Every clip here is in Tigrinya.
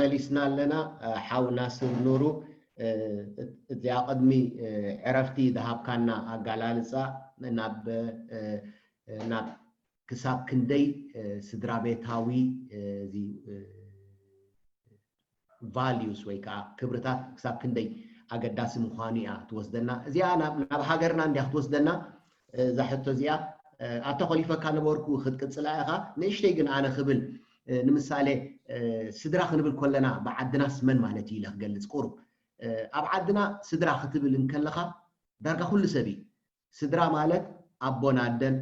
ተመሊስና ኣለና። ሓው ናስር ኑሩ፣ እዚኣ ቅድሚ ዕረፍቲ ዝሃብካና ኣጋላልፃ ናብ ናብ ክሳብ ክንደይ ስድራ ቤታዊ እዚ ቫልዩስ ወይ ከዓ ክብርታት ክሳብ ክንደይ ኣገዳሲ ምዃኑ እያ ትወስደና። እዚኣ ናብ ሃገርና እንዲያ ክትወስደና እዛ ሕቶ እዚኣ። ኣተኾሊፈካ ነበርኩ ክትቅፅላ ኢኻ። ንእሽተይ ግን ኣነ ክብል፣ ንምሳሌ ስድራ ክንብል ከለና ብዓድናስ መን ማለት እዩ ኢለ ክገልፅ ቁሩብ። ኣብ ዓድና ስድራ ክትብል እንከለኻ ዳርጋ ኩሉ ሰብ እዩ። ስድራ ማለት ኣቦን ኣደን፣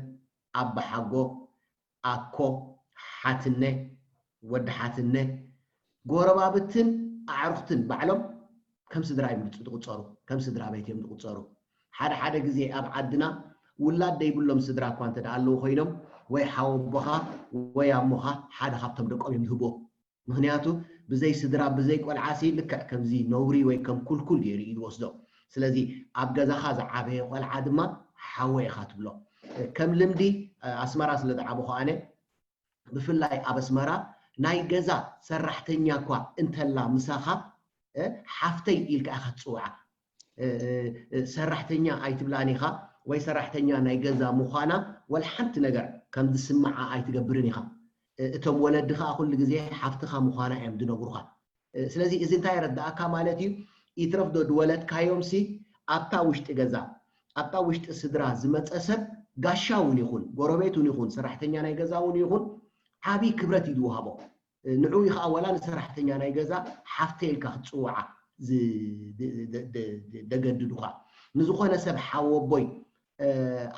ኣባሓጎ፣ ኣኮ፣ ሓትነ፣ ወዲ ሓትነ፣ ጎረባብትን ኣዕሩኽትን ባዕሎም ከም ስድራ እዮም ዝቑፀሩ፣ ከም ስድራ ቤት እዮም ዝቑፀሩ። ሓደ ሓደ ግዜ ኣብ ዓድና ውላድ ዘይብሎም ስድራ እኳ እንተ ደኣ ኣለዉ ኮይኖም፣ ወይ ሓወቦኻ ወይ ኣሞኻ ሓደ ካብቶም ደቆም እዮም ዝህብዎ። ምኽንያቱ ብዘይ ስድራ ብዘይ ቆልዓ ሲ ልክዕ ከምዚ ነውሪ ወይ ከም ኩልኩል ገይሩ እዩ ዝወስዶ። ስለዚ ኣብ ገዛኻ ዝዓበየ ቆልዓ ድማ ሓወ ኢኻ ትብሎ። ከም ልምዲ ኣስመራ ስለ ዝዓበኹ ኣነ ብፍላይ ኣብ ኣስመራ ናይ ገዛ ሰራሕተኛ እኳ እንተላ ምሳኻ ሓፍተይ ኢልካ ኢኻ ትፅውዓ። ሰራሕተኛ ኣይትብላን ኢኻ ወይ ሰራሕተኛ ናይ ገዛ ምዃና ወላ ሓንቲ ነገር ከም ዝስምዓ ኣይትገብርን ኢኻ። እቶም ወለዲ ከዓ ኩሉ ግዜ ሓፍትኻ ምዃና እዮም ዝነግሩኻ። ስለዚ እዚ እንታይ የረዳእካ ማለት እዩ? ይትረፍ ዶ ዝወለድካዮም ሲ ኣብታ ውሽጢ ገዛ ኣብታ ውሽጢ ስድራ ዝመፀ ሰብ ጋሻ እውን ይኹን ጎረቤት እውን ይኹን ሰራሕተኛ ናይ ገዛ እውን ይኹን ዓብዪ ክብረት እዩ ዝወሃቦ። ንዕኡ ከዓ ወላ ንሰራሕተኛ ናይ ገዛ ሓፍተ ኢልካ ክትፅውዓ ደገድዱኻ። ንዝኾነ ሰብ ሓወቦይ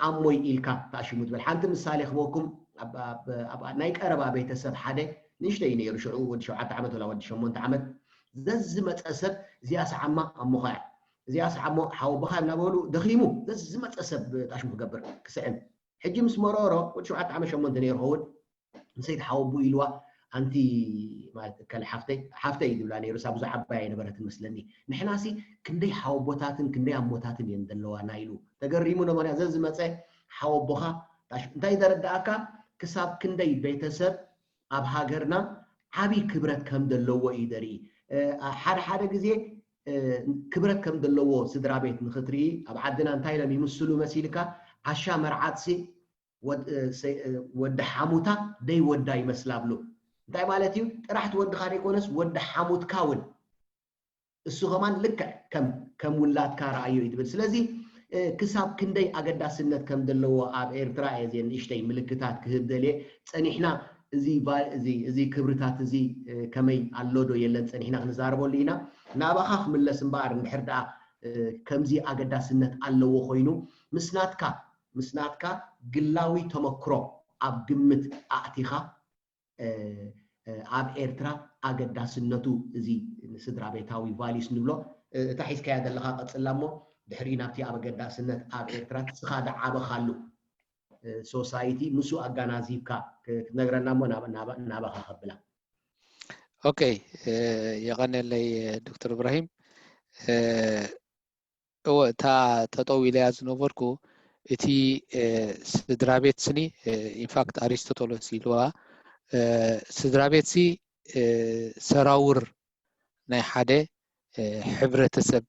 ኣሞይ ኢልካ ተኣሽሙ ትብል። ሓንቲ ምሳሌ ክበኩም፣ ናይ ቀረባ ቤተሰብ ሓደ ንእሽተይ ነይሩ፣ ሽዑ ወዲ ሸውዓተ ዓመት ወላ ወዲ ሸሞንተ ዓመት፣ ዘዝመፀ ሰብ እዚኣ ሰዓማ ኣሞኻ እያ፣ እዚኣ ሰዓሞ ሓወቦኻ እናበሉ ደኺሙ ዘዝመፀ ሰብ ተኣሽሙ ክገብር ክስዕም። ሕጂ ምስ መረሮ ወዲ ሸውዓተ ዓመት ሸሞንተ ነይሩ ኸውን፣ ንሰይቲ ሓወቡ ኢልዋ ኣንቲ ማለት እከለ ሓፍተይ ሓፍተይ ዝብላ ነይሩ። እሳ ብዙሕ ዓባይ ኣይነበረትን መስለኒ። ንሕናሲ ክንደይ ሓወቦታትን ክንደይ ኣሞታትን እየን ዘለዋና ኢሉ ተገሪሙ ነበረ። ዘዝመፀ ሓወቦኻ እንታይ ዘረዳእካ ክሳብ ክንደይ ቤተሰብ ኣብ ሃገርና ዓብይ ክብረት ከም ዘለዎ እዩ ዘርኢ። ሓደ ሓደ ግዜ ክብረት ከም ዘለዎ ስድራ ቤት ንክትርኢ ኣብ ዓድና እንታይ ኢሎም ይምስሉ መሲልካ ዓሻ መርዓትሲ ወዲ ሓሙታ ደይ ወዳ ይመስላ ብሉ። እንታይ ማለት እዩ? ጥራሕ እቲ ወድኻ ዘይኮነስ ወዲ ሓሙትካ እውን እሱ ከማን ልክዕ ከም ከም ውላድካ ረኣዮ እዩ ትብል። ስለዚ ክሳብ ክንደይ ኣገዳስነት ከም ዘለዎ ኣብ ኤርትራ እየ እዚአን ንእሽተይ ምልክታት ክህብ ደልየ። ጸኒሕና እዚ ክብርታት እዚ ከመይ ኣሎ ዶ የለን ጸኒሕና ክንዛረበሉ ኢና። ናባኻ ክምለስ እምበኣር እንድሕር ደኣ ከምዚ ኣገዳስነት ኣለዎ ኮይኑ ምስ ናትካ ምስ ናትካ ግላዊ ተመክሮ ኣብ ግምት ኣእቲኻ ኣብ ኤርትራ ኣገዳስነቱ እዚ ንስድራ ቤታዊ ቫሊስ ንብሎ እታ ሒዝካያ ዘለኻ ቀጽላ እሞ ድሕሪ ናብቲ ኣብ ኣገዳስነት ኣብ ኤርትራ ንስኻ ዝዓበኻሉ ሶሳይቲ ምስኡ ኣጋናዚብካ ክትነግረና እሞ ናባኻ ከብላ። ኦኬ የቐነለይ ዶክተር እብራሂም። እወ እታ ጠጠው ኢለያ ዝነበርኩ እቲ ስድራ ቤት ስኒ ኢንፋክት ኣሪስቶቶሎስ ኢልዋ ስድራ ቤት ሲ ሰራውር ናይ ሓደ ሕብረተሰብ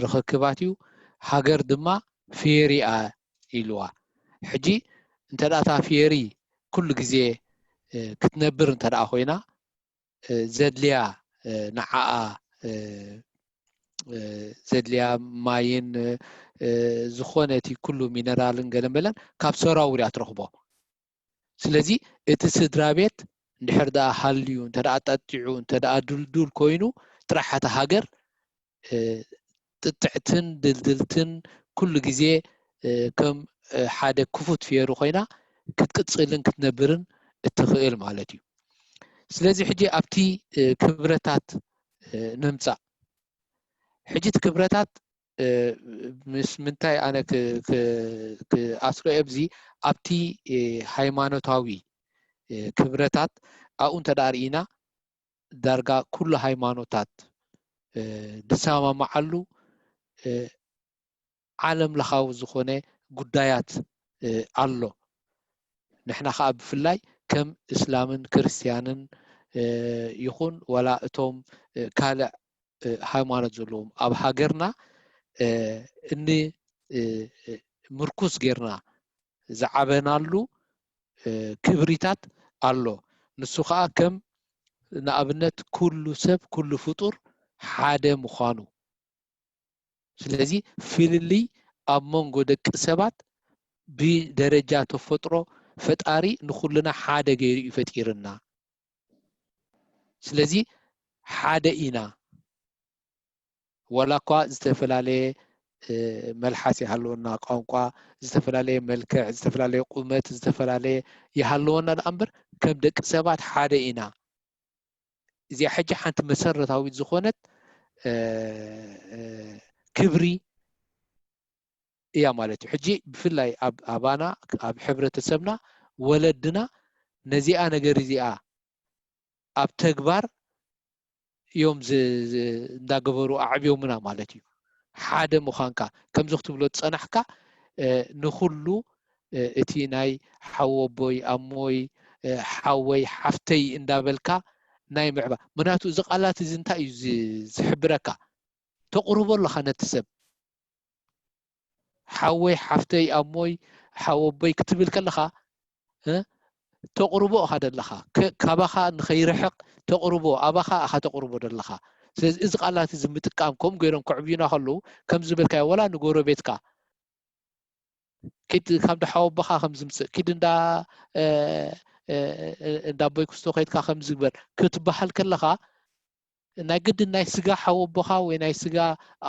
ርኽክባት እዩ። ሃገር ድማ ፌሪ እያ ኢልዋ። ሕጂ እንተ ደኣ እታ ፌሪ ኩሉ ግዜ ክትነብር እንተ ደኣ ኮይና ዘድልያ ንዓኣ ዘድልያ ማይን ዝኾነ እቲ ኩሉ ሚነራልን ገለመለን ካብ ሰራውር እያ ትረኽቦ። ስለዚ እቲ ስድራ ቤት እንድሕር ደኣ ሃልዩ እንተ ደኣ ጠጢዑ እንተ ደኣ ድልዱል ኮይኑ ጥራሕ እታ ሃገር ጥጥዕትን ድልድልትን ኩሉ ግዜ ከም ሓደ ክፉት ፌሩ ኮይና ክትቅፅልን ክትነብርን እትኽእል ማለት እዩ። ስለዚ ሕጂ ኣብቲ ክብረታት ንምፃእ። ሕጂ እቲ ክብረታት ምስ ምንታይ ኣነ ክኣስሮ ኣብዚ ኣብቲ ሃይማኖታዊ ክብረታት ኣብኡ እንተ ደኣ ርኢና ዳርጋ ኩሉ ሃይማኖታት ዝሰማማዓሉ ዓለም ለኻዊ ዝኾነ ጉዳያት ኣሎ። ንሕና ከዓ ብፍላይ ከም እስላምን ክርስትያንን ይኹን ዋላ እቶም ካልእ ሃይማኖት ዘለዎም ኣብ ሃገርና እኒ ምርኩስ ጌርና ዝዓበናሉ ክብሪታት ኣሎ። ንሱ ከዓ ከም ንኣብነት ኩሉ ሰብ ኩሉ ፍጡር ሓደ ምዃኑ። ስለዚ ፍልልይ ኣብ መንጎ ደቂ ሰባት ብደረጃ ተፈጥሮ ፈጣሪ ንኩልና ሓደ ገይሩ እዩ ፈጢርና። ስለዚ ሓደ ኢና። ዋላ እኳ ዝተፈላለየ መልሓስ ይሃለወና፣ ቋንቋ፣ ዝተፈላለየ መልክዕ፣ ዝተፈላለየ ቁመት፣ ዝተፈላለየ ይሃለወና ደኣ እምበር ከም ደቂ ሰባት ሓደ ኢና። እዚኣ ሕጂ ሓንቲ መሰረታዊት ዝኾነት ክብሪ እያ ማለት እዩ። ሕጂ ብፍላይ ኣብ ኣባና ኣብ ሕብረተሰብና ወለድና ነዚኣ ነገር እዚኣ ኣብ ተግባር እዮም እንዳገበሩ ኣዕብዮምና ማለት እዩ። ሓደ ምዃንካ ከምዚ ክትብሎ ዝፀናሕካ ንኩሉ እቲ ናይ ሓወቦይ ኣሞይ ሓወይ ሓፍተይ እንዳበልካ ናይ ምዕባ ምክንያቱ እዚ ቃላት እዚ እንታይ እዩ ዝሕብረካ? ተቕርቦ ኣለኻ ነቲ ሰብ። ሓወይ ሓፍተይ ኣሞይ ሓወቦይ ክትብል ከለኻ ተቕርቦ ኢኻ ዘለኻ። ካባኻ ንኸይርሕቕ ተቕርቦ ኣባኻ ኢኻ ተቕርቦ ዘለኻ። ስለዚ እዚ ቃላት እዚ ምጥቃም ከምኡ ገይሮም ከዕብዩና ከለዉ ከም ዝበልካዮ ዋላ ንጎረቤትካ ኪድ ካብ ደሓወቦኻ ከም ዝምፅእ ኪድ እንዳ እንዳ ኣቦይ ክስቶ ከይድካ ከም ዝግበር ክትበሃል ከለኻ ናይ ግድን ናይ ስጋ ሓወቦኻ ወይ ናይ ስጋ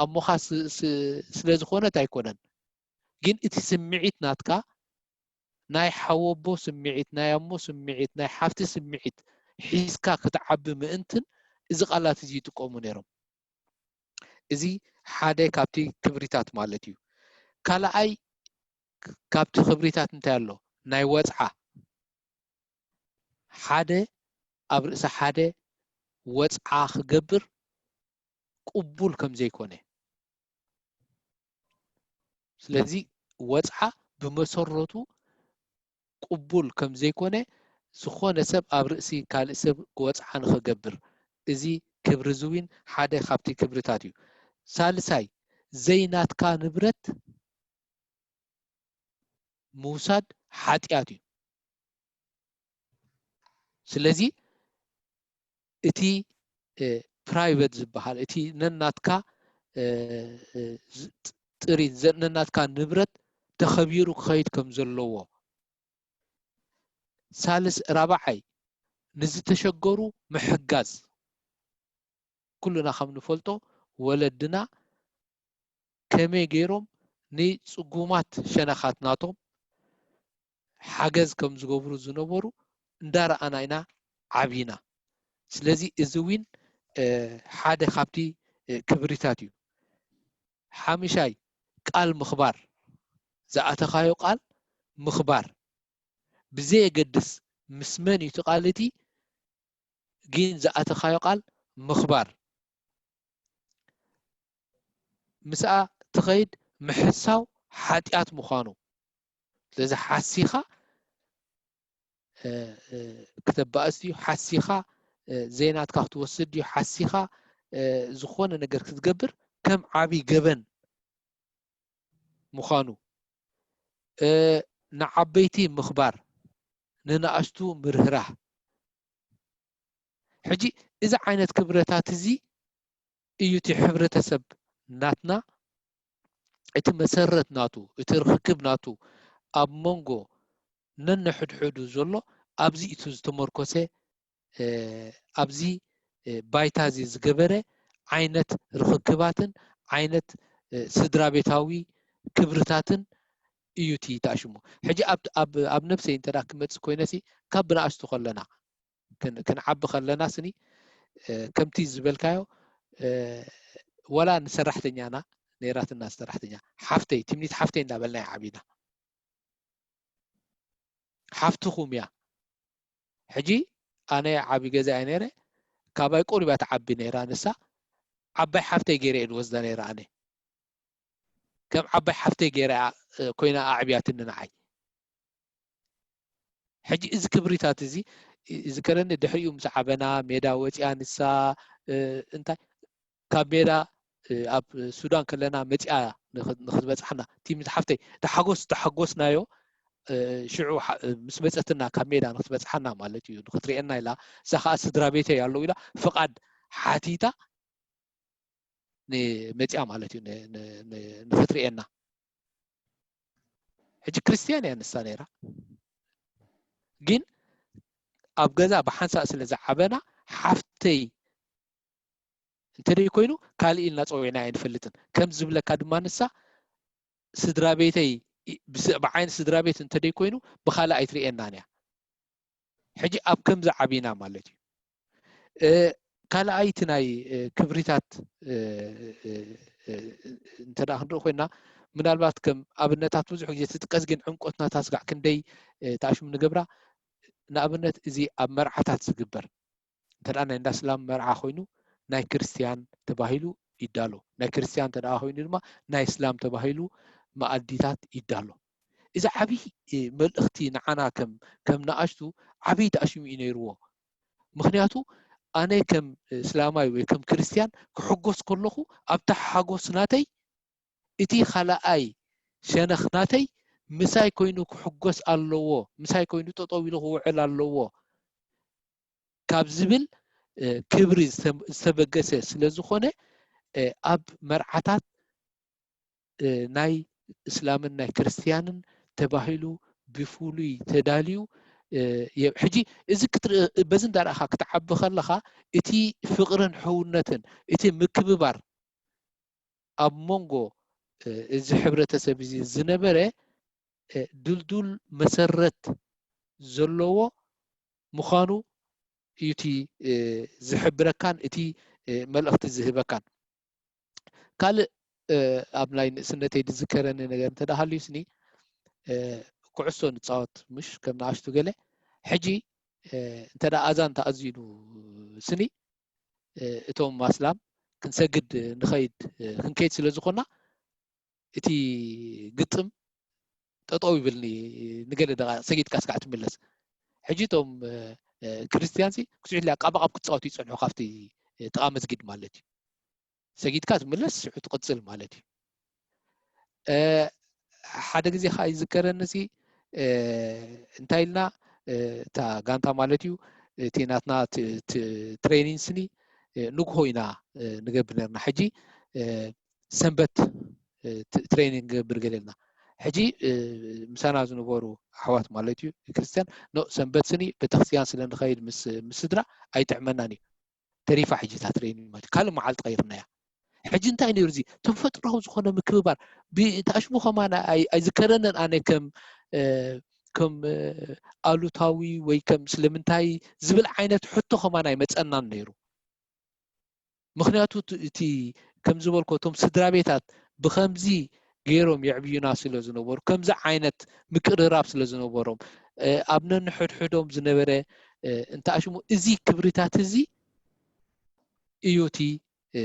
ኣሞኻ ስለ ዝኾነት ኣይኮነን። ግን እቲ ስምዒት ናትካ ናይ ሓወቦ ስምዒት፣ ናይ ኣሞ ስምዒት፣ ናይ ሓፍቲ ስምዒት ሒዝካ ክትዓቢ ምእንትን እዚ ቃላት እዚ ይጥቀሙ ነይሮም። እዚ ሓደ ካብቲ ክብሪታት ማለት እዩ። ካልኣይ ካብቲ ክብሪታት እንታይ ኣሎ? ናይ ወፅዓ ሓደ ኣብ ርእሲ ሓደ ወፅዓ ክገብር ቅቡል ከም ዘይኮነ። ስለዚ ወፅዓ ብመሰረቱ ቅቡል ከም ዘይኮነ ዝኾነ ሰብ ኣብ ርእሲ ካልእ ሰብ ወፅዓ ንኽገብር እዚ ክብሪ እዚ እውን ሓደ ካብቲ ክብርታት እዩ። ሳልሳይ ዘይናትካ ንብረት ምውሳድ ሓጢኣት እዩ። ስለዚ እቲ ፕራይቨት ዝበሃል እቲ ነናትካ ጥሪት ነናትካ ንብረት ተኸቢሩ ክኸይድ ከም ዘለዎ ሳልስ ራብዓይ ንዝተሸገሩ ምሕጋዝ ኩሉና ከም ንፈልጦ ወለድና ከመይ ገይሮም ንፅጉማት ሸነኻት ናቶም ሓገዝ ከም ዝገብሩ ዝነበሩ እንዳረኣና ኢና ዓብይና። ስለዚ እዚ እውን ሓደ ካብቲ ክብሪታት እዩ። ሓምሻይ ቃል ምኽባር፣ ዝኣተኻዮ ቃል ምኽባር ብዘየገድስ ምስ መን እዩ እቲ ቃል እቲ ግን ዝኣተኻዮ ቃል ምኽባር ምስኣ ትኸይድ ምሕሳው ሓጢኣት ምዃኑ ስለዚ ሓሲኻ ክተባእስ ድዩ ሓሲኻ ዘይናትካ ክትወስድ ድዩ ሓሲኻ ዝኾነ ነገር ክትገብር ከም ዓብይ ገበን ምዃኑ ንዓበይቲ ምኽባር ንንኣሽቱ ምርህራህ ሕጂ እዚ ዓይነት ክብረታት እዚ እዩ እቲ ሕብረተሰብ ናትና እቲ መሰረት ናቱ እቲ ርክክብ ናቱ ኣብ መንጎ ነንሕድሕዱ ዘሎ ኣብዚ እቲ ዝተመርኮሰ ኣብዚ ባይታ እዚ ዝገበረ ዓይነት ርክክባትን ዓይነት ስድራ ቤታዊ ክብርታትን እዩ እቲ ተኣሽሙ። ሕጂ ኣብ ነብሰይ እንተ ክመፅእ ኮይነሲ ካብ ብንኣሽቱ ከለና ክንዓቢ ከለና ስኒ ከምቲ ዝበልካዮ ዋላ ንሰራሕተኛና ነይራትና ሰራሕተኛ ሓፍተይ ትምኒት ሓፍተይ እንዳበልና ይዓቢና ሓፍትኹም እያ ሕጂ ኣነ ዓቢ ገዛ እየ ነይረ ካባይ ቁሩብ እያ ትዓቢ ነይራ ንሳ ዓባይ ሓፍተይ ገይረ እየ ዝወስዳ ነይረ ኣነ ከም ዓባይ ሓፍተይ ገይረ ኮይና ኣዕብያትኒ ንዓይ ሕጂ እዚ ክብሪታት እዚ ይዝከረኒ፣ ድሕሪኡ ምስ ዓበና ሜዳ ወፂኣ ንሳ፣ እ፣ እንታይ ካብ ሜዳ፣ እ፣ ኣብ ሱዳን ከለና መፂኣ ንኽ-፣ ንኽትበፅሓና፣ እቲ ምስ ሓፍተይ እቲ ሓጎስ ዝተሓጎስናዮ፣ እ፣ ሽዑ ሓ-፣ ምስ መፀትና ካብ ሜዳ ንኽትበፅሓና ማለት እዩ፣ ንኽትሪኤና ኢላ፣ እዛ ከዓ ስድራ ቤተይ ኣለዉ ኢላ ፍቓድ ሓቲታ ን-፣ መፂኣ ማለት እዩ ን-፣ ን-፣ ን-፣ ንኽትሪኤና። ሕጂ ክርስትያን እያ ንሳ ነይራ፣ ግን ኣብ ገዛ ብሓንሳእ ስለ ዝዓበና ሓፍተይ እንተደይ ኮይኑ ካልእ ኢልና ፀዊዕና ኣይንፈልጥን። ከም ዝብለካ ድማ ንሳ ስድራ ቤተይ ኢ-፣ ብስ-፣ ብዓይኒ ስድራ ቤት እንተደይ ኮይኑ ብኻልእ ኣይትርእየናን እያ። ሕጂ ኣብ ከምዚ ዓቢና ማለት እዩ። እ፣ ካልኣይ እቲ ናይ፣ እ፣ ክብሪታት፣ እ፣ እ፣ እ፣ እንተ ደኣ ክንርኢ ኮይና፣ ምናልባት ከም ኣብነታት ብዙሕ ግዜ ትጥቀስ፣ ግን ዕምቆትና ታስጋዕ ክንደይ፣ እ፣ ተኣሽሙ ንገብራ። ንኣብነት እዚ ኣብ መርዓታት ዝግበር፣ እንተ ደኣ ናይ እንዳ እስላም መርዓ ኮይኑ ናይ ክርስትያን ተባሂሉ ይዳሎ፣ ናይ ክርስትያን እንተ ደኣ ኮይኑ ድማ ናይ እስላም ተባሂሉ መኣዲታት ይዳሎ። እዚ ዓብዪ፣ እ፣ መልእኽቲ ንዓና ከም፣ ከም ንኣሽቱ ዓብዪ ተኣሽሙ እዩ ነይርዎ። ምኽንያቱ ኣነ ከም እስላማይ ወይ ከም ክርስትያን ክሕጎስ ከለኹ ኣብቲ ሓጎስ ናተይ እቲ ካልኣይ ሸነኽ ናተይ ምሳይ ኮይኑ ክሕጎስ ኣለዎ፣ ምሳይ ኮይኑ ጠጠው ኢሉ ክውዕል ኣለዎ ካብ ዝብል፣ እ፣ ክብሪ ዝተ-፣ ዝተበገሰ ስለ ዝኾነ፣ እ፣ ኣብ መርዓታት፣ እ፣ ናይ እስላምን ናይ ክርስትያንን ተባሂሉ ብፍሉይ ተዳልዩ፣ እ፣ የ-፣ ሕጂ እዚ ክትርኢ፣ በዚ እንዳረኣኻ ክትዓቢ ከለኻ እቲ ፍቕርን ሕውነትን፣ እቲ ምክብባር ኣብ መንጎ፣ እ፣ እዚ ሕብረተሰብ እዚ ዝነበረ፣ እ፣ ድልዱል መሰረት ዘለዎ ምዃኑ እዩ እቲ፣ እ፣ ዝሕብረካን እቲ፣ እ፣ መልእኽቲ ዝህበካን። ካልእ፣ እ፣ ኣብ ናይ ንእስነተይ ዝዝከረኒ ነገር እንተ ደኣ ሃልዩ ስኒ፣ እ፣ ኩዕሶ ንጻወት፣ ምሽ ከም ንኣሽቱ ገለ። ሕጂ፣ እ፣ እንተ ደኣ ኣዛን ተኣዚኑ ስኒ፣ እ፣ እቶም ኣስላም ክንሰግድ ንኸይድ፣ እ፣ ክንከይድ ስለ ዝኾና፣ እቲ ግጥም ጠጠው ይብልኒ፣ ንገለ ደቓይቕ ሰጊድካ እስካዕ ትምለስ። ሕጂ እቶም፣ እ፣ እ፣ ክርስትያን ሲ ክስዕት ኢላ ቃባቓብ ክጻወቱ ይጸንሑ ካብቲ፣ እ፣ ጥቓ መስጊድ ማለት እዩ። ሰጊድካ ትምለስ፣ ሽዑ ትቕጽል ማለት እዩ። እ፣ ሓደ ግዜ ኸኣ ይዝከረኒ ሲ፣ እ፣ እንታይ ኢልና፣ እ፣ እታ ጋንታ ማለት እዩ፣ እቲ ናትና ት-፣ ት-፣ ትሬኒንግ ስኒ፣ እ፣ ንግሆ ኢና፣ እ፣ ንገብር ነርና። ሕጂ፣ እ፣ ሰንበት፣ እ፣ ት-፣ ትሬኒንግ ንገብር ገለ ኢልና። ሕጂ፣ እ፣ ምሳና ዝነበሩ ኣሕዋት ማለት እዩ፣ ክርስትያን፣ ኖ፣ ሰንበት ስኒ ቤተክርስትያን ስለ ንኸይድ ምስ፣ ምስ ስድራ ኣይጥዕመናን እዩ። ተሪፋ ሕጂ እታ ትሬኒንግ ማለት እዩ። ካልእ መዓልቲ ቀይርናያ። ሕጂ እንታይ ነይሩ እዚ? ተፈጥሯዊ ዝኾነ ምክብባር። ብ-፣ ተኣሽሙ ከማን ኣይ-፣ ኣይዝከረንን ኣነ ከም፣ እ፣ ከም፣ እ፣ ኣሉታዊ ወይ ከም ስለምንታይ ዝብል ዓይነት ሕቶ ከማን ኣይመጸናን ነይሩ። ምኽንያቱ እቲ፣ እቲ ከም ዝበልኮ እቶም ስድራ ቤታት ብኸምዚ ገይሮም የዕብዩና ስለ ዝነበሩ፣ ከምዚ ዓይነት ምቅርራብ ስለ ዝነበሮም፣ እ፣ ኣብ ነንሕድሕዶም ዝነበረ፣ እ፣ እንተ ኣሽሙ እዚ ክብሪታት እዚ እዩ እቲ፣ እ፣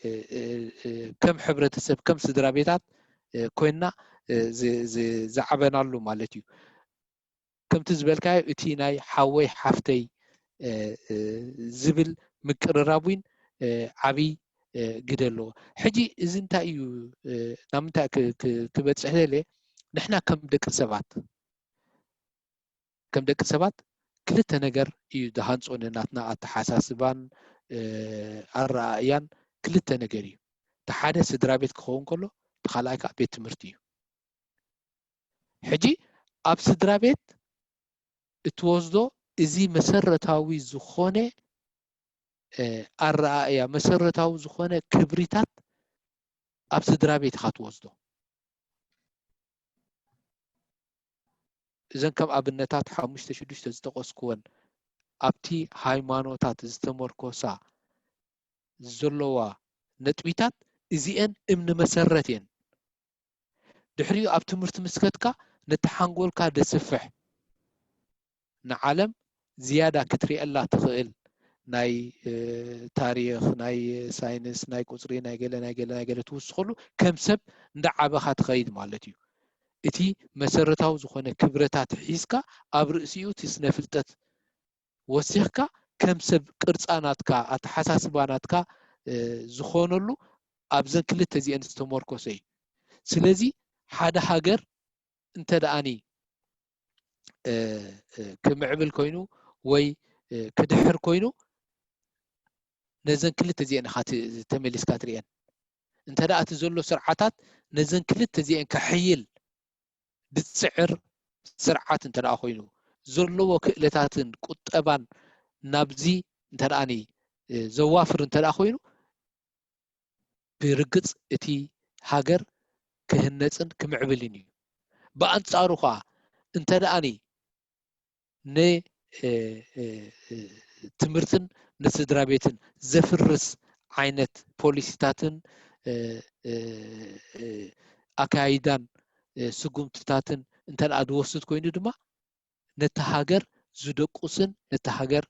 እ፣ እ፣ እ፣ ከም ሕብረተሰብ፣ ከም ስድራ ቤታት፣ እ፣ ኮይንና፣ እ፣ ዝ-፣ ዝ-፣ ዝዓበናሉ ማለት እዩ። ከምቲ ዝበልካዮ እቲ ናይ ሓወይ ሓፍተይ፣ እ፣ እ፣ ዝብል ምቅርራብ እውን፣ እ፣ ዓብይ፣ እ፣ ግደ ኣለዎ። ሕጂ እዚ እንታይ እዩ፣ እ፣ ናብ ምንታይ ክ-፣ ክ-፣ ክበጽሕ ደልየ? ንሕና ከም ደቂ ሰባት፣ ከም ደቂ ሰባት ክልተ ነገር እዩ ዝሃንጾ፣ ንናትና ኣተሓሳስባን፣ እ፣ ኣረኣእያን ክልተ ነገር እዩ። እቲ ሓደ ስድራ ቤት ክኸውን ከሎ፣ እቲ ካልኣይ ከዓ ቤት ትምህርቲ እዩ። ሕጂ ኣብ ስድራ ቤት እትወስዶ እዚ መሰረታዊ ዝኾነ፣ እ፣ ኣረኣእያ፣ መሰረታዊ ዝኾነ ክብሪታት ኣብ ስድራ ቤት ኢኻ ትወስዶ። እዘን ከም ኣብነታት ሓሙሽተ ሽዱሽተ ዝጠቐስኩወን ኣብቲ ሃይማኖታት ዝተመርኮሳ ዘለዋ ነጥቢታት እዚኤን እምኒ መሰረት እየን። ድሕሪኡ ኣብ ትምህርቲ ምስ ከድካ ነቲ ሓንጎልካ ደስፍሕ፣ ንዓለም ዝያዳ ክትሪኤላ ትኽእል ናይ፣ እ፣ ታሪኽ፣ ናይ ሳይንስ፣ ናይ ቁጽሪ፣ ናይ ገለ፣ ናይ ገለ፣ ናይ ገለ ትውስኸሉ ከም ሰብ እንዳዓበኻ ትኸይድ ማለት እዩ። እቲ መሰረታዊ ዝኾነ ክብረታት ሒዝካ ኣብ ርእሲኡ እቲ ስነ ፍልጠት ወሲኽካ ከም ሰብ ቅርጻ ናትካ ኣተሓሳስባ ናትካ ዝኾነሉ ኣብዘን ክልተ እዚአን ዝተመርኮሰ እዩ። ስለዚ ሓደ ሃገር እንተ ደኣኒ ክምዕብል ኮይኑ ወይ ክድሕር ኮይኑ ነዘን ክልተ እዚአን ኢኻ ተመሊስካ ትርእየን። እንተ ደኣ እቲ ዘሎ ስርዓታት ነዘን ክልተ እዚአን ከሕይል ዝፅዕር ስርዓት እንተ ደኣ ኮይኑ ዘለዎ ክእለታትን ቁጠባን ናብዚ እንተ ደኣኒ ዘዋፍር እንተ ደኣ ኮይኑ ብርግፅ እቲ ሃገር ክህነፅን ክምዕብልን እዩ። ብኣንፃሩ ከዓ እንተ ደኣኒ ንትምህርትን ንስድራ ቤትን ዘፍርስ ዓይነት ፖሊሲታትን ኣካይዳን ስጉምትታትን እንተ ደኣ ዝወስድ ኮይኑ ድማ ነቲ ሃገር ዝደቁስን ነቲ ሃገር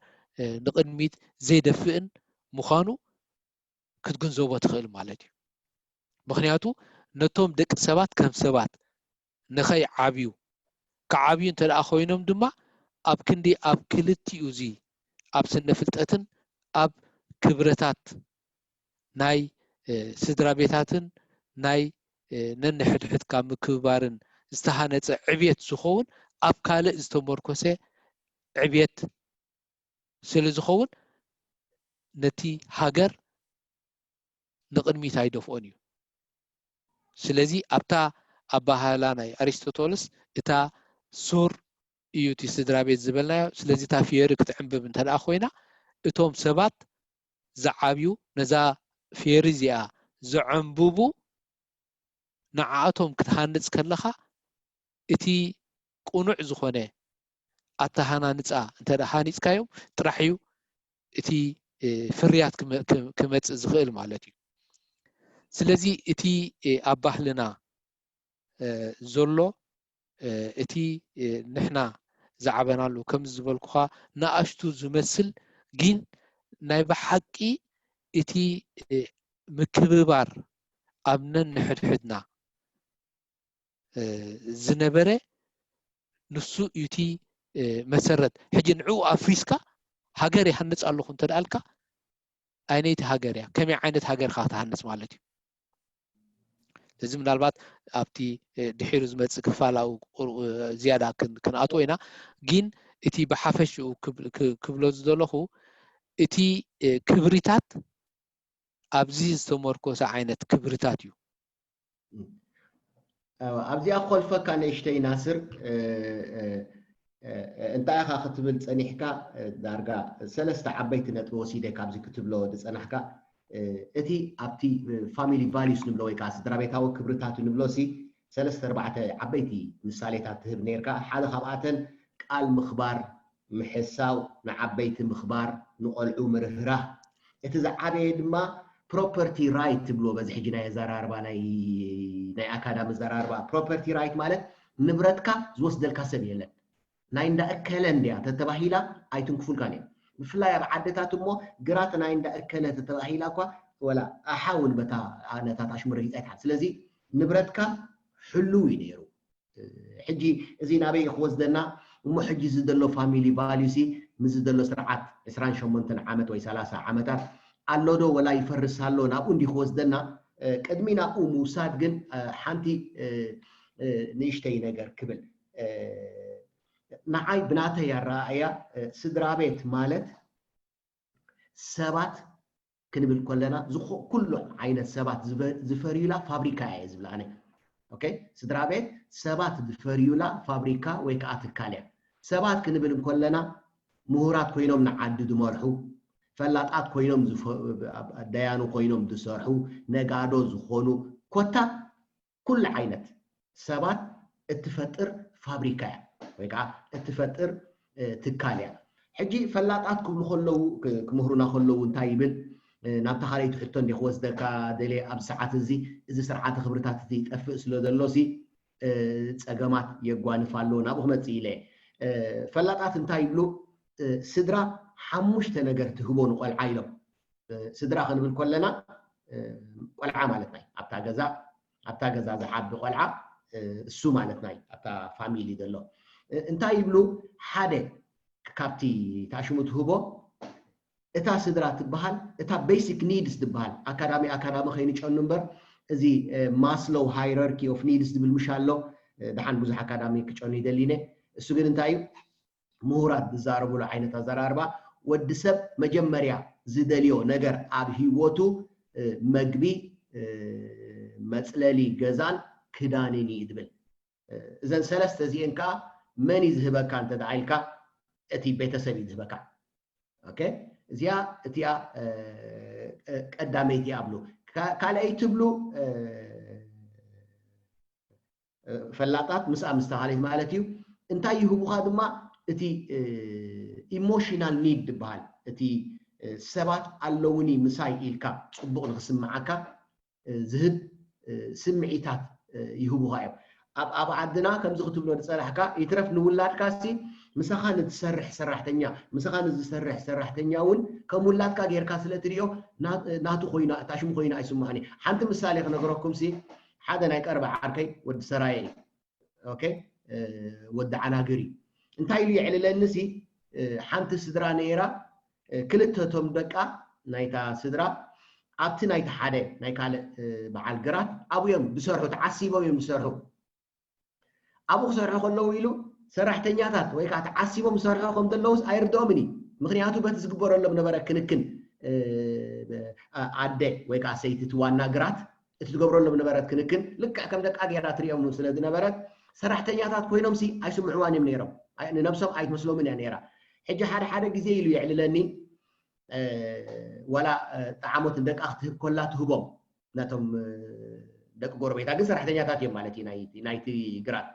ንቕድሚት ዘይደፍእን ምዃኑ ክትግንዘቦ ትኽእል ማለት እዩ። ምኽንያቱ ነቶም ደቂ ሰባት ከም ሰባት ንኸይዓብዩ ክዓብዩ እንተ ደኣ ኮይኖም ድማ ኣብ ክንዲ ኣብ ክልቲኡ እዚ ኣብ ስነ ፍልጠትን ኣብ ክብረታት ናይ ስድራ ቤታትን ናይ ነንሕድሕድካ ምክብባርን ዝተሃነፀ ዕብየት ዝኸውን ኣብ ካልእ ዝተመርኮሰ ዕብየት ስለ ዝኸውን ነቲ ሃገር ንቕድሚት ኣይደፍኦን እዩ። ስለዚ ኣብታ ኣባሃህላ ናይ ኣሪስቶቶልስ እታ ሱር እዩ እቲ ስድራ ቤት ዝበልናዮ። ስለዚ እታ ፊየሪ ክትዕንብብ እንተ ደኣ ኮይና እቶም ሰባት ዝዓብዩ ነዛ ፊየሪ እዚኣ ዘዐንብቡ ንዓኣቶም ክትሃንፅ ከለኻ እቲ ቅኑዕ ዝኾነ ኣተሃናንፃ እንተ ደኣ ሃኒፅካዮም ጥራሕ እዩ እቲ ፍርያት ክመፅእ ዝኽእል ማለት እዩ። ስለዚ እቲ ኣብ ባህልና ዘሎ እቲ ንሕና ዝዓበናሉ ከምዚ ዝበልኩኻ ንኣሽቱ ዝመስል ግን ናይ ብሓቂ እቲ ምክብባር ኣብ ነንሕድሕድና ዝነበረ ንሱ እዩ እቲ መሰረት። ሕጂ ንዕኡ ኣፍሪስካ ሃገር ይሃንፅ ኣለኹ እንተ ደኣልካ ኣይነይቲ ሃገር እያ፣ ከመይ ዓይነት ሃገር ኢኻ ክትሃንፅ ማለት እዩ። እዚ ምናልባት ኣብቲ ድሒሩ ዝመፅእ ክፋል ኣብኡ ዝያዳ ክንኣትዎ ኢና። ግን እቲ ብሓፈሽኡ ክብሎ ዝደለኹ እቲ ክብሪታት ኣብዚ ዝተመርኮሰ ዓይነት ክብርታት እዩ። ኣብዚኣ ክኾልፈካ ንእሽተይ ናስር እንታይ ኢኻ ክትብል ፀኒሕካ ዳርጋ ሰለስተ ዓበይቲ ነጥቢ ወሲደ ካብዚ ክትብሎ ዝፀናሕካ እቲ ኣብቲ family values ንብሎ ወይ ከዓ ስድራ ቤታዊ ክብርታት ንብሎ ሲ ሰለስተ ኣርባዕተ ዓበይቲ ምሳሌታት ትህብ ነርካ ሓደ ካብኣተን ቃል ምኽባር ምሕሳው ንዓበይቲ ምኽባር ንቆልዑ ምርህራህ እቲ ዝዓበየ ድማ property right ትብልዎ በዚ ሕጂ ናይ ኣዘራርባ ናይ ናይ ኣካዳሚ ኣዘራርባ property right ማለት ንብረትካ ዝወስደልካ ሰብ የለን ናይ እንዳ እከለ እንድያ ተተባሂላ ኣይትንክፉልካን እዮም ብፍላይ ኣብ ዓድታት እሞ ግራት ናይ እንዳ እከለ ተተባሂላ እኳ ወላ ኣሓ እውን በታ ነታ ታሽሙ ረጊፃ ይትሓል ስለዚ ንብረትካ ሕልው እዩ ነይሩ ሕጂ እዚ ናበይ ክወስደና እሞ ሕጂ እዚ ዘሎ family value ሲ ምስ ዘሎ ስርዓት ዕስራን ሸሞንተን ዓመት ወይ ሰላሳ ዓመታት ኣሎ ዶ ወላ ይፈርስ ኣሎ ናብኡ እንዲ ክወስደና ቅድሚ ናብኡ ምውሳድ ግን ሓንቲ ንእሽተይ ነገር ክብል ንዓይ ብናተይ ኣረኣእያ ስድራ ቤት ማለት ሰባት ክንብል ከለና ኩሉ ዓይነት ሰባት ዝፈርዩላ ፋብሪካ እየ ዝብል ኣነ ኦኬ ስድራ ቤት ሰባት ዝፈርዩላ ፋብሪካ ወይ ከዓ ትካል እያ ሰባት ክንብል እንከለና ምሁራት ኮይኖም ንዓዲ ዝመርሑ ፈላጣት ኮይኖም ደያኑ ኮይኖም ዝሰርሑ ነጋዶ ዝኾኑ ኮታ ኩሉ ዓይነት ሰባት እትፈጥር ፋብሪካ እያ ወይ ከዓ እትፈጥር ትካል እያ ሕጂ ፈላጣት ክብሉ ከለዉ ክምህሩና ከለዉ እንታይ ይብል ናብታ ካልኣይቲ ሕቶ እንደ ክወስደካ ደልየ ኣብ ሰዓት እዚ እዚ ስርዓተ ክብርታት እዚ ይጠፍእ ስለ ዘሎ ሲ ፀገማት የጓንፍ ኣሎ ናብኡ ክመፅእ ኢለ ፈላጣት እንታይ ይብሉ ስድራ ሓሙሽተ ነገር ትህቦ ንቆልዓ ኢሎም ስድራ ክንብል ከለና ቆልዓ ማለት ናይ ኣብታ ገዛ ኣብታ ገዛ ዝዓቢ ቆልዓ እሱ ማለት ናይ ኣብታ ፋሚሊ ዘሎ እንታይ ይብሉ ሓደ ካብቲ ታሽሙ ትህቦ እታ ስድራ ትበሃል እታ basic needs ትበሃል ኣካዳሚ ኣካዳሚ ከይንጨኑ እምበር እዚ Maslow hierarchy of needs ዝብል ምሽ ኣሎ። ደሓን ብዙሕ ኣካዳሚ ክጨኑ ይደሊነ። እሱ ግን እንታይ እዩ? ምሁራት ዝዛረብሉ ዓይነት ኣዘራርባ ወዲ ሰብ መጀመርያ ዝደልዮ ነገር ኣብ ህይወቱ መግቢ፣ መፅለሊ ገዛን ክዳንን እዩ ዝብል። እዘን ሰለስተ እዚአን ከዓ መን እዩ ዝህበካ እንተ ደዓ ኢልካ እቲ ቤተሰብ እዩ ዝህበካ። ኦኬ፣ እዚኣ እቲኣ ቀዳመይቲ እያ ብሉ። ካልኣይ ትብሉ ፈላጣት ምስኣ ምስተኻሊት ማለት እዩ። እንታይ ይህቡኻ ድማ እቲ ኢሞሽናል ኒድ ዝበሃል እቲ ሰባት ኣለውኒ ምሳይ ኢልካ ፅቡቕ ንክስምዓካ ዝህብ ስምዒታት ይህቡኻ እዮም። ኣብ ዓድና ከምዚ ክትብሎ ዝፀናሕካ ይትረፍ ንውላድካ ሲ ምሳኻ ንትሰርሕ ሰራሕተኛ ምሳኻ ንዝሰርሕ ሰራሕተኛ እውን ከም ውላድካ ጌርካ ስለ ትሪኦ ናቱ ኮይና እታ ሽሙ ኮይና ኣይስምዖን እዩ። ሓንቲ ምሳሌ ክነግረኩም ሲ ሓደ ናይ ቀረባ ዓርከይ ወዲ ሰራየ እዩ። ኦኬ ወዲ ዓናግር እዩ። እንታይ ኢሉ የዕልለኒ ሲ ሓንቲ ስድራ ነይራ ክልተ ቶም ደቃ ናይታ ስድራ ኣብቲ ናይቲ ሓደ ናይ ካልእ በዓል ግራት ኣብኡ እዮም ዝሰርሑ ተዓሲቦም እዮም ዝሰርሑ። ኣብኡ ክሰርሑ ከለዉ ኢሉ ሰራሕተኛታት ወይ ከዓ ተዓሲቦም ዝሰርሑ ከም ዘለዉስ ኣይርድኦምን እዩ። ምክንያቱ በቲ ዝግበረሎም ነበረ ክንክን ኣደ ወይ ከዓ ሰይቲ እቲ ዋና ግራት እቲ ትገብረሎም ነበረት ክንክን ልክዕ ከም ደቃ ጌራ ትሪኦም ስለ ዝነበረት ሰራሕተኛታት ኮይኖም ሲ ኣይስምዕዋን እዮም ነይሮም። ንነብሶም ኣይትመስሎምን እያ ነይራ። ሕጂ ሓደ ሓደ ግዜ ኢሉ የዕልለኒ ዋላ ጣዕሞት ንደቃ ክትህብ ኮላ ትህቦም ነቶም ደቂ ጎረቤታ ግን ሰራሕተኛታት እዮም ማለት እዩ ናይቲ ግራት።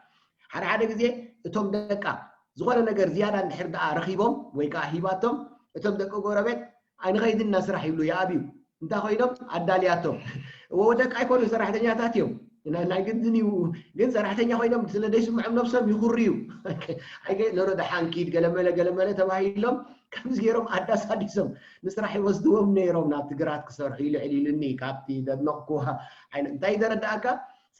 ሓደ ሓደ ግዜ እቶም ደቃ ዝኾነ ነገር ዝያዳ እንድሕር ደኣ ረኺቦም ወይ ከዓ ሂባቶም እቶም ደቂ ጎረቤት ኣይንኸይድና ስራሕ ይብሉ ይኣብዩ። እንታይ ኮይኖም ኣዳልያቶም ወደቂ ኣይኮኑ ሰራሕተኛታት እዮም። ናይ ግድን እዩ ግን ሰራሕተኛ ኮይኖም ስለ ደይስምዖም ነብሶም ይኹርዩ። ኣይገ ለሎ ደሓን ኪድ ገለመለ ገለመለ ተባሂሎም ከምዚ ገይሮም ኣዳሳዲሶም ንስራሕ ይወስድዎም ነይሮም ናብቲ ግራት ክሰርሑ ይልዕል ኢሉኒ ካብቲ ዘድነቕኩዋ ዓይነት እንታይ ዘረዳእካ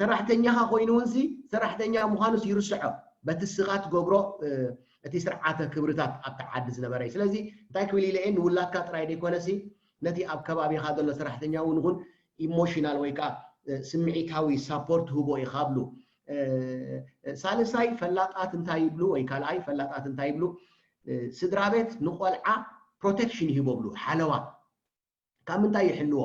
ሰራሕተኛኻ ኮይኑ እውን ሲ ሰራሕተኛ ምዃኑስ ይርስዖ በቲ ስኻ ትገብሮ እቲ ስርዓተ ክብርታት ኣብቲ ዓዲ ዝነበረ እዩ። ስለዚ እንታይ ክብል ኢለ እየ ንውላድካ ጥራይ ዘይኮነሲ ነቲ ኣብ ከባቢኻ ዘሎ ሰራሕተኛ እውን ይኹን ኢሞሽናል ወይ ከዓ ስምዒታዊ ሳፖርት ህቦ ኢኻ ብሉ። ሳልሳይ ፈላጣት እንታይ ይብሉ ወይ ካልኣይ ፈላጣት እንታይ ይብሉ ስድራ ቤት ንቆልዓ ፕሮቴክሽን ይህቦ ብሉ ሓለዋ ካብ ምንታይ ይሕልዎ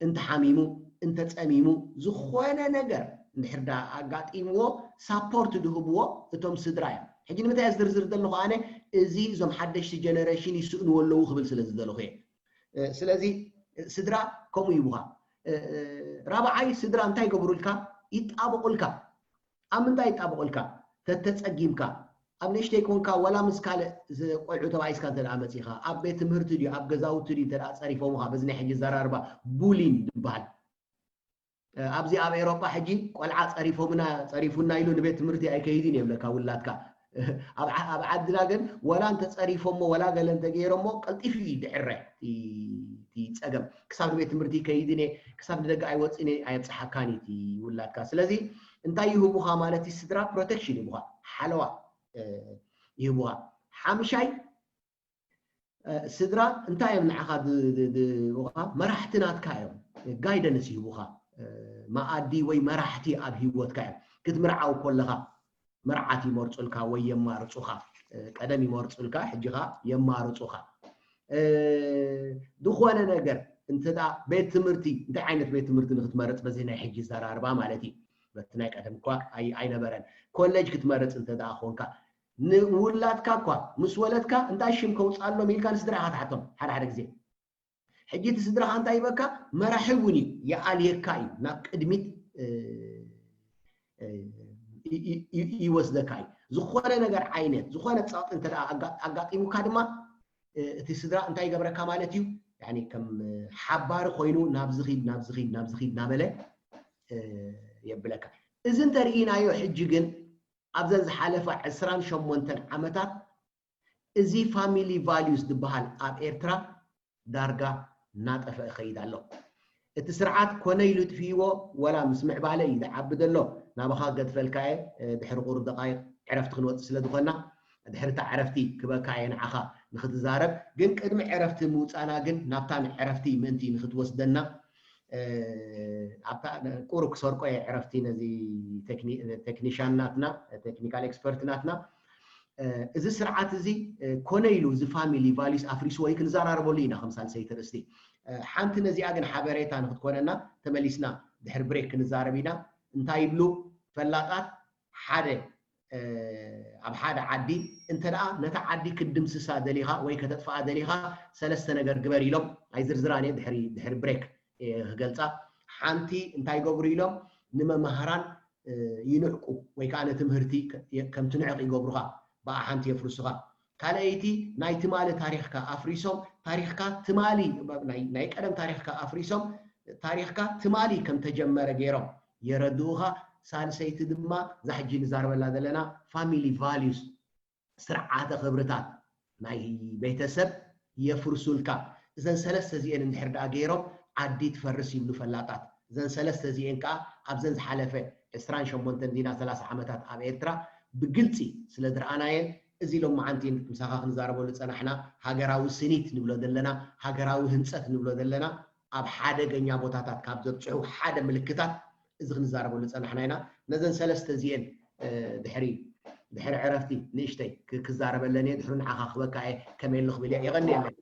እንተሓሚሙ እንተፀሚሙ ዝኾነ ነገር እንድሕር ዳ ኣጋጢምዎ ሳፖርት ድህብዎ እቶም ስድራ እዮም። ሕጂ ንምንታይ ዝርዝር ዘለኹ ኣነ እዚ እዞም ሓደሽቲ ጀነሬሽን ይስእንዎ ኣለዉ ክብል ስለ ዝደለኹ እየ። ስለዚ ስድራ ከምኡ ይቡኻ። ራብዓይ ስድራ እንታይ ይገብሩልካ? ይጣበቑልካ። ኣብ ምንታይ ይጣበቑልካ? ተተፀጊምካ ኣብ ንእሽተይ ኮንካ ዋላ ምስ ካልእ ቆልዑ ተባኢስካ እንተ መፂኻ ኣብ ቤት ትምህርቲ ድዩ ኣብ ገዛውቲ ድዩ እንተ ፀሪፎምኻ በዚ ናይ ሕጂ ዘራርባ ቡሊን ዝበሃል ኣብዚ ኣብ ኤሮጳ ሕጂ ቆልዓ ጸሪፎምና ጸሪፉና ኢሉ ንቤት ትምህርቲ ኣይከይድን የብለካ ውላድካ ኣብ ዓድና ግን ወላ እንተ ጸሪፎሞ ወላ ገለ እንተ ገይሮሞ ቀልጢፉ እዩ ድዕረ እቲ ጸገም ክሳብ ንቤት ትምህርቲ ከይድን ክሳብ ንደገ ኣይወፅን ኣየብፅሓካን እቲ ውላድካ ስለዚ እንታይ ይህቡኻ ማለት እዩ ስድራ ፕሮቴክሽን ይህቡኻ ሓለዋ ይህቡኻ ሓምሻይ ስድራ እንታይ እዮም ንዓኻ መራሕቲ ናትካ እዮም ጋይደንስ ይህቡኻ መኣዲ ወይ መራሕቲ ኣብ ህይወትካ እዮም ክትምርዓው ከለኻ መርዓት ይመርፁልካ ወይ የማርፁኻ ቀደም ይመርፁልካ ሕጂኻ የማርፁኻ ዝኾነ ነገር እንተ ቤት ትምህርቲ እንታይ ዓይነት ቤት ትምህርቲ ንክትመርፅ በዚ ናይ ሕጂ ዘራርባ ማለት እዩ በቲ ናይ ቀደም እኳ ኣይነበረን ኮሌጅ ክትመርፅ እንተ ኮንካ ንውላድካ እኳ ምስ ወለድካ እንታይ ሽም ከውፅኣሎም ኢልካ ንስድራኻ ትሓቶም ሓደ ሓደ ግዜ ሕጂ እቲ ስድራኻ እንታይ ይበካ መራሒ እውን እዩ ይኣልየካ እዩ ናብ ቅድሚት ይወስደካ እዩ ዝኾነ ነገር ዓይነት ዝኾነ ፀቕጢ እንተ ኣጋጢሙካ ድማ እቲ ስድራ እንታይ ይገብረካ ማለት እዩ ከም ሓባሪ ኮይኑ ናብዚ ኺድ ናብዚ ኺድ ናብዚ ኺድ እናበለ የብለካ እዚ እንተርኢናዮ ሕጂ ግን ኣብዘን ዝሓለፋ ዕስራን ሸሞንተን ዓመታት እዚ ፋሚሊ ቫልዩስ ዝበሃል ኣብ ኤርትራ ዳርጋ እናጠፈ እኸይድ ኣሎ እቲ ስርዓት ኮነ ኢሉ ጥፍይዎ ወላ ምስ ምዕባለ እዩ ዝዓቢ ዘሎ ናባኻ ገድፈልካ እየ ድሕሪ ቁሩብ ደቃይቅ ዕረፍቲ ክንወፅእ ስለ ዝኾና ድሕሪ እታ ዕረፍቲ ክበካ እየ ንዓኻ ንኽትዛረብ። ግን ቅድሚ ዕረፍቲ ምውፃና ግን ናብታ ዕረፍቲ ምእንቲ ንኽትወስደና፣ እ፣ ኣብታ ቁሩብ ክሰርቆ እየ ዕረፍቲ ነዚ ቴክኒ-፣ ቴክኒሻን ናትና፣ ቴክኒካል ኤክስፐርት ናትና። እ፣ እዚ ስርዓት እዚ፣ እ፣ ኮነ ኢሉ እዚ ፋሚሊ ቫሊዩስ ኣፍሪስዎ እዩ ክንዘራረበሉ ኢና ከም ሳልሰይቲ ርእስቲ። እ፣ ሓንቲ ነዚኣ ግን ሓበሬታ ንክትኮነና ተመሊስና ድሕሪ ብሬክ ክንዛረብ ኢና። እንታይ ይብሉ ፈላጣት? ሓደ፣ እ፣ ኣብ ሓደ ዓዲ እንተ ደኣ ነታ ዓዲ ክትድምስሳ ደሊኻ ወይ ከተጥፍኣ ደሊኻ ሰለስተ ነገር ግበር ኢሎም ኣይዝርዝራን እየ ድሕሪ፣ ድሕሪ ብሬክ እየ ክገልጻ። ሓንቲ እንታይ ይገብሩ ኢሎም ንመማህራን፣ እ፣ ይንዕቁ ወይ ከዓ ንትምህርቲ ከ-፣ የ-፣ ከም ትንዕቕ ይገብሩኻ። ብኣ ሓንቲ የፍርሱኻ። ካልኣይቲ ናይ ትማሊ ታሪኽካ ኣፍሪሶም ታሪኽካ ትማሊ ናይ፣ ናይ ቀደም ታሪኽካ ኣፍሪሶም ታሪኽካ ትማሊ ከም ተጀመረ ገይሮም የረድኡኻ። ሳልሰይቲ ድማ እዛ ሕጂ ንዛረበላ ዘለና ፋሚሊ ቫሊዩስ ስርዓተ ክብርታት ናይ ቤተሰብ የፍርሱልካ። እዘን ሰለስተ እዚኤን እንድሕር ደኣ ገይሮም ዓዲ ትፈርስ ይብሉ ፈላጣት። እዘን ሰለስተ እዚኤን ከኣ ኣብዘን ዝሓለፈ ዕስራን ሸሞንተን ዲና ሰላሳ ዓመታት ኣብ ኤርትራ ብግልጺ ስለ ዝረኣናየን እዚ ሎማዓንቲ ምሳኻ ክንዛረበሉ ዝጸናሕና ሃገራዊ ስኒት ንብሎ ዘለና ሃገራዊ ህንጸት ንብሎ ዘለና ኣብ ሓደገኛ ቦታታት ካብ ዘብጽሑ ሓደ ምልክታት እዚ ክንዛረበሉ ዝጸናሕና ኢና። ነዘን ሰለስተ እዚኤን፣ እ፣ ድሕሪ፣ ድሕሪ ዕረፍቲ ንእሽተይ ክ-፣ ክዛረበለን እየ። ድሕሪ ንዓኻ ክበካ እየ። ከመይ ኣሎ ክብል እየ። የቐንየለይ።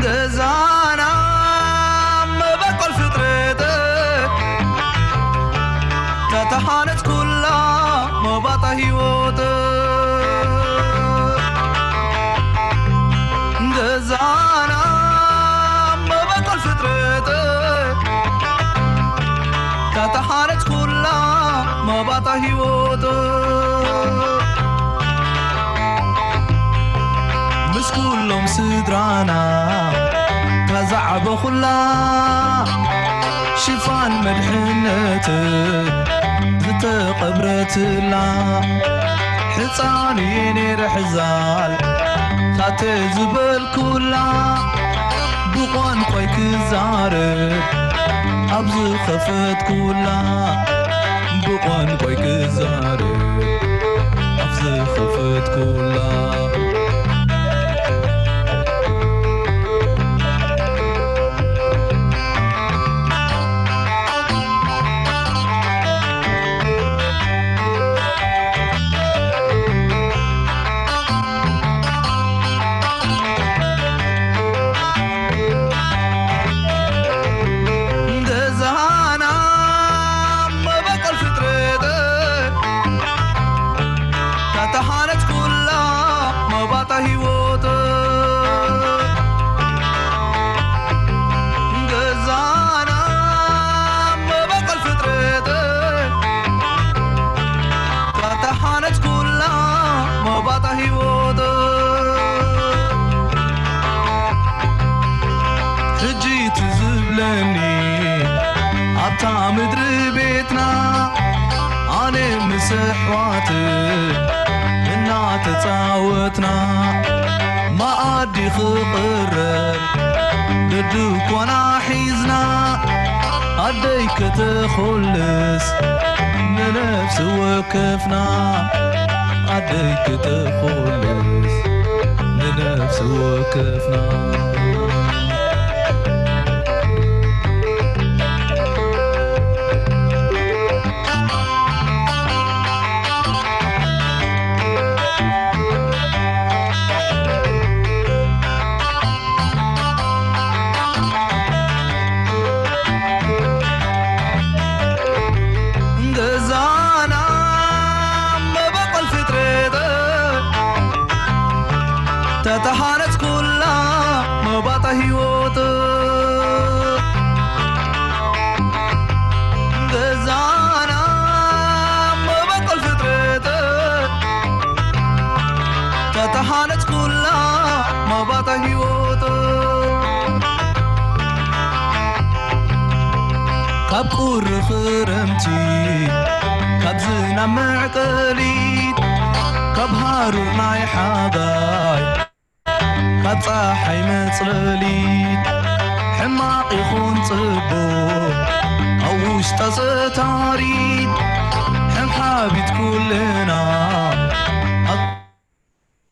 ገዛና መበቆል ፍጥረት ተተሓነጽ ኩላ መባጣ ህይወት ገዛና መበቆል ፍጥረት ተተሓነጽ ኩላ መባጣ ህይወት ምስ ኩሎም ስድራና ታዛዕበኹላ ሽፋን መድሕነት ዝተቐብረትላ ሕፃን እየ ነይረ ሕዛል ካተ ዝበልኩላ ብቋንቋይ ክዛረብ ኣብ ዝኸፈትኩላ ብቋንቋይ ክዛረብ ኣብ ዝኸፈትኩላ ገዛና መበቆል ፍጥረት ታተሓነጽ ኩላ መባጣ ህይወት ገዛና መበቆል ፍጥረት ታተሓነጽ ኩላ መባጣ ህይወት ሕጂ ትዝብለኒ ኣብታ ምድሪ ቤትና ኣነ ምስ ኣሕዋት እናተጻወትና መኣዲ ክቕረብ ደድኳና ሒዝና ኣደይ ከተኾልስ ንነፍሲ ወከፍና ኣደይ ከተኾልስ ንነፍሲ ወከፍና ገዛና መበቆል ፍጥረት ተተሓነጽ ኩላ መባጣ ህይወት ገዛና መበቆል ፍጥረት ተተሓነጽ ኩላ መባጣ ህይወት ካብ ቁሪ ክረምቲ ካብ ዝናብ መዕቀሊት ካብ ሃሩር ናይ ሓጋይ፣ ካብ ጸሓይ መጽለሊት፣ ሕማቕ ይኹን ጽቡቕ፣ ኣብ ውሽጣ ዘታሪት፣ ሕንሓቢት ኩልና